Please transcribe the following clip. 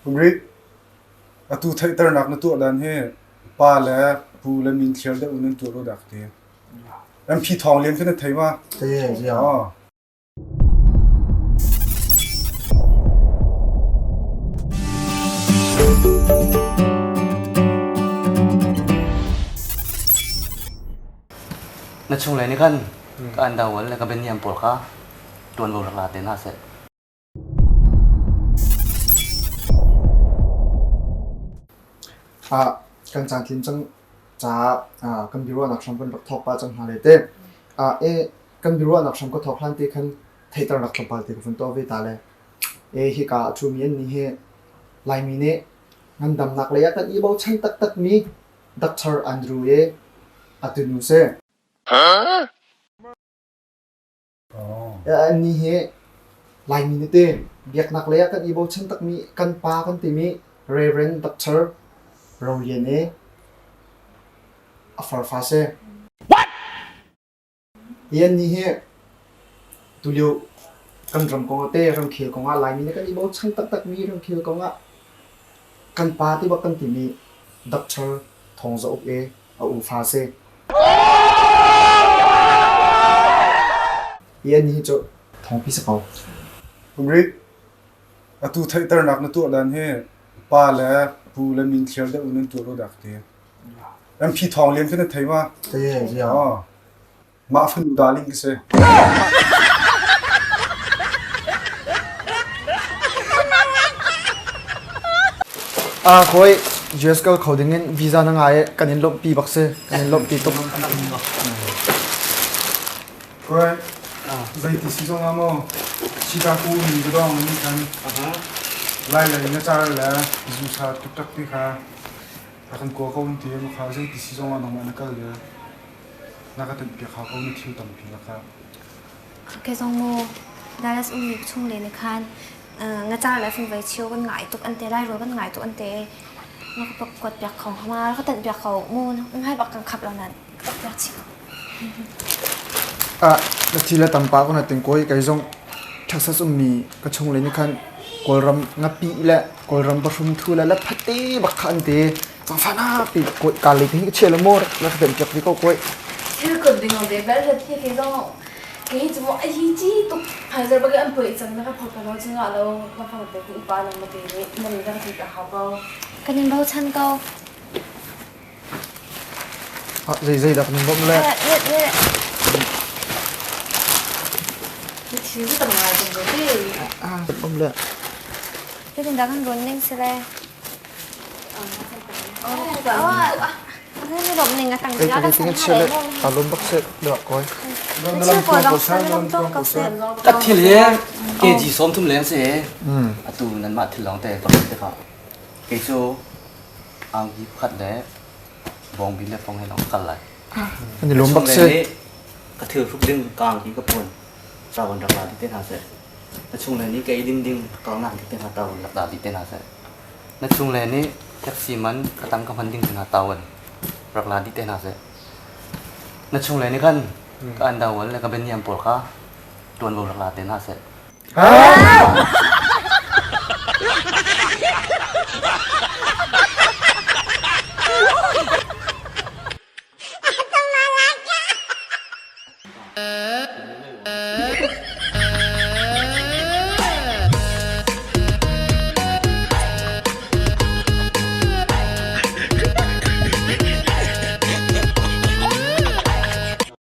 Umrit, atu theihternak na tuah dan hi pa le pu le min thliar deuh in nan tuah lo dah ka ti. MP Thawng Lian khi na thei ma? Thei, zia. Oh. Na chunglei nih khan ka an dawal le ka bianiam pawl kha ṭuanvo rak la te hna seh. Ah, kan caan tlin cang caah ah, kan biaruahnak hram kan rak thawk pah cang hna le te. Ah, e, kan biaruahnak hram ka thawk hlan te khan theihternak tlawmpal te ka vun tuah ve ta le. E, hika a ṭhumi an nih hi Laimi nih ngandamnak lei ah kan i bochan taktakmi Doctor Andrew e a tunu si. Annih hi Laimi nih ti biaknak lei ah kan i bochan takmi kan pa kan timi Reverend Doctor Ro Lian i a farfa si. Hi annih hi tulio kan ram kong ah te ramkhel kong ah Laimi nih kan i bochan taktakmi ramkhel kong ah kan pa ti bak kan timi Doctor Thawng Za Uk i a ufa si. Hi an hi cu thawngpi si ko. Umrit, atu theihternak na tuah dan hi pa le pu le min thliar deuh in nan tuah lo dah ka ti. MP Thawng Lian khi na thei ma? Thei, zia. Oh. Mah fanu darling ka si. Ah koi US kal kho ding in visa na ngai kan in lawmhpi bak si kan in lawmhpi tuk. Koi zeiti si zong ah maw Chicago mi ka dong ni khan lai lei na car le zu sa tuktak ti kha a kan kua ko ti ma kha zeiti si zong ah nangmah na kal le Na ka tenhpiak hau ko na thil tampi lakah. Ke zong mu Dallas ummi chung le nih khan ngacar le fungvei chio kan ngai tuk an te lai rawl kan ngai tuk an te na ka kuat piak kho ma ka tanh piak kho mu ngai bak kan khap lo nan ka piak chih Ah na thi le tampa ko na ting koi kai zong Texas ummi ka chung le nih khan Kawlram ngapi le Kawlram bahrum thu le le phate bak kha an te Cangfana pi ka le hi che le mo la ka piak vi ko koi. Thil kun ding de bel la thi ke zong ke hi chu a hi chi tuk phaizer ba ke an poi chang na ka phot lo chu nga lo ka phang te ku upa nang ma te ni nan ka ti ka ha ko. Kan in bochan ko. Zei zei dak ning bom le. Thil tam ngai tung ko ti. Ah bom le. Tin dah kan run ning si le. Ka thil hi kg 30 leng si. Atu nanmah thil lawng te ka te kha. Kei cu angki pakhat le bawngbi le fong he lawng ka kal lai. An i lawm bak si. Ka thil hruk ding ka angki ka puan tawan rak la dih te hna seh. Na chung le nih ka ei din ding ka kalnak ding te hna tawan rak la dih te hna seh. Na chungle nih taxi man ka tang ka hman ding hna tawan rak la dih te hna seh. Na chungle nih khan ka andawal le ka beniam pawl kha ṭuanvo rak la te hna seh.